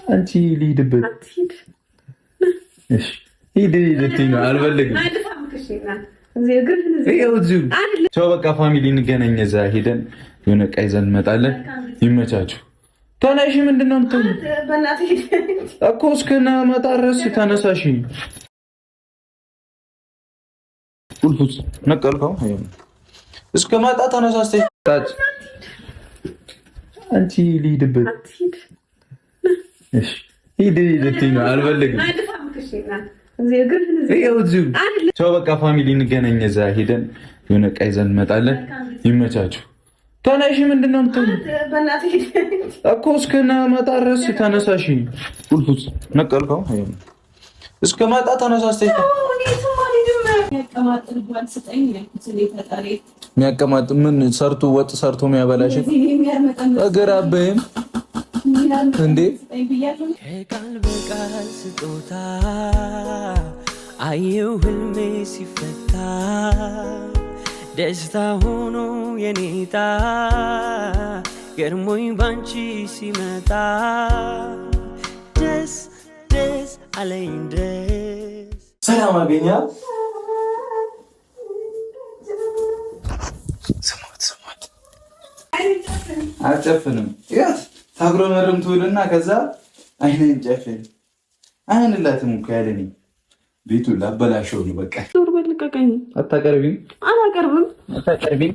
አንቺ ልሂድበት። እሺ ሂድ ልትይ ነው። አልፈልግም። ቻው በቃ family እንገናኝ። እዛ ሄደን የሆነ ዕቃ ይዘን እንመጣለን። ይመቻችሁ። ተነሺ። ምንድን ነው የምትሆኚው እኮ እስክንመጣ ድረስ ተነሳሽ። ቁልፉስ ነቀልከው? እስክመጣ ተነሳስተሽ አንቺ ልሂድበት። እሺ ሂድ ልትይ ነው። አልፈልግም። ቻው በቃ family እንገናኝ። እዛ ሄደን የሆነ ዕቃ ይዘን እንመጣለን። ይመቻችሁ። ተነሺ። ምንድን ነው የምትሆኚው እኮ እስክንመጣ ድረስ ተነሳሽ። ቁልፉስ ነቀልከው? እስክመጣ ተነሳስተሽ የሚያቀማጥ ምን ሰርቶ ወጥ ሰርቶ የሚያበላሽ እግር አበይም እንዴ? ከቃል በቃል ስጦታ አየው ህልሜ ሲፈታ ደስታ ሆኖ የኔታ ገርሞኝ ባንቺ ሲመጣ ደስ ደስ አለኝ ደስ ሰላም አገኛ። ስማት ስማት፣ አልጨፍንም። ያት ታጉረመርም ትውልና ከዛ አይነን ጨፍን አይንላትም እኮ ያለኔ ቤቱ ላበላሸው ነው። በቃ ዞር በል ልቀቀኝ። አታቀርቢም? አላቀርብም። አታቀርቢም?